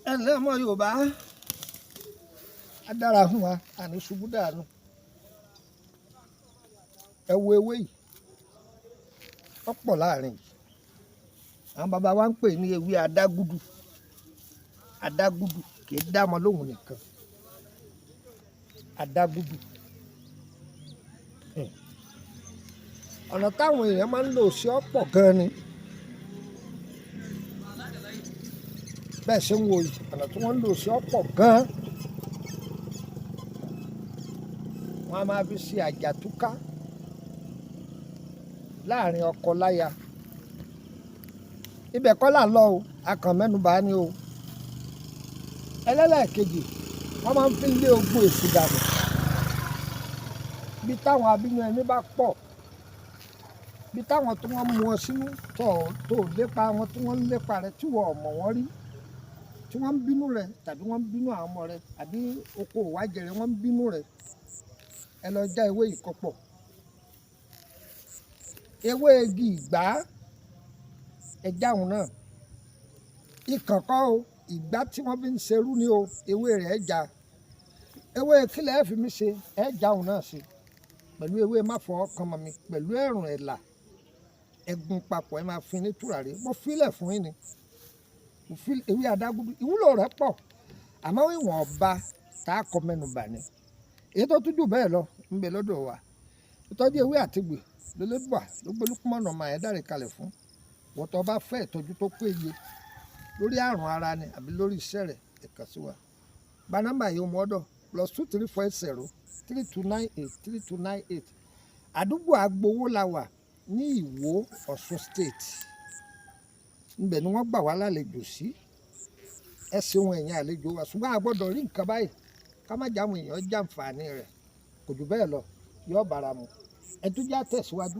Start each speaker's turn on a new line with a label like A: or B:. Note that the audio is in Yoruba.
A: Ẹ ǹlẹ́ ọmọ Yorùbá, á dára fún wa, àní ṣubú dànù. Ẹ wo ewé yìí, ó pọ̀ láàrin yìí. Àwọn bàbá wa ń pè ní ewé adágúdù. Adágúdù kì í dá ọmọ lóhùn nìkan. Adágúdù. Ọ̀nà táwọn èèyàn máa ń lò sí ọ̀pọ̀ gan ni. Bẹ́ẹ̀ ṣe ń wo yìí, ọ̀nà tí wọ́n ń lò sí ọ̀pọ̀ gan. Wọ́n á máa fi ṣe àjàtúká láàrin ọkọ láya. Ibẹ̀ kọ́ là ń lọ o, a kàn mẹ́nubà ni o. Ẹlẹ́lẹ́ẹ̀kejì, wọ́n máa ń fi lé ogun èṣù dànù. Bí táwọn abínú ẹni bá pọ̀, bí táwọn tí wọ́n mú ọ sínú tó lépa wọn, tí wọ́n ń lépa rẹ, tí wọ́n ò mọ̀ wọ́n rí, tí wọ́n ń bínú rẹ tàbí wọ́n ń bínú àwọn ọmọ rẹ àbí oko ìwájẹ rẹ wọ́n ń bínú rẹ, ẹ lọ já ewé yìí kó pọ̀. Ewé igi ìgbá, ẹ já òun náà. Ikàn kọ́ o, ìgbá tí wọ́n fi ń ṣerú ni o, ewé rẹ̀ ẹ já. Ewé kílẹ̀ ẹ fi mí ṣe, ẹ já òun náà ṣe. Pẹ̀lú ewé máfọwọ́ kan mọ́ mi, pẹ̀lú ẹ̀rùn ẹ̀là, ẹ gún papọ̀, ẹ máa fin ní tùràrí. Mo fílẹ̀ fún yín ni. Mo fi ewé adágúdú, ìwúlò rẹ̀ pọ̀. Àmọ́ ìwọ̀nba tá a kọ mẹ́nubà ni. Èyí tó tún jù bẹ́ẹ̀ lọ ń bẹ lọ́dọ̀ wa. Ìtọ́jú ewé àtegbò lólédùà ló gbé Lúkúmọ̀nù ọmọ Ayédáre kalẹ̀ fún. Ìwọ tó bá fẹ́ ìtọ́jú tó péye lórí àrùn ara ni àbí lórí iṣẹ́ rẹ̀, ẹ kàn sí wa. Gba nọ́mbà yìí ó mú ọ́dọ̀ +234 80 3298 3298. Àdúgbò Agbowó la wà ní Ìwó, Ọ̀ṣun State. Ibẹ̀ ni wọ́n gbà wá lálejò sí. Ẹ ṣeun ẹ̀yin àlejò wa, ṣùgbọ́n a gbọ́dọ̀ rí nǹkan báyìí ká má jẹ́ àwọn èèyàn jàǹfààní rẹ̀. Kò jù bẹ́ẹ̀ lọ, yóò bára mu. Ẹ tún já tẹ̀síwájú.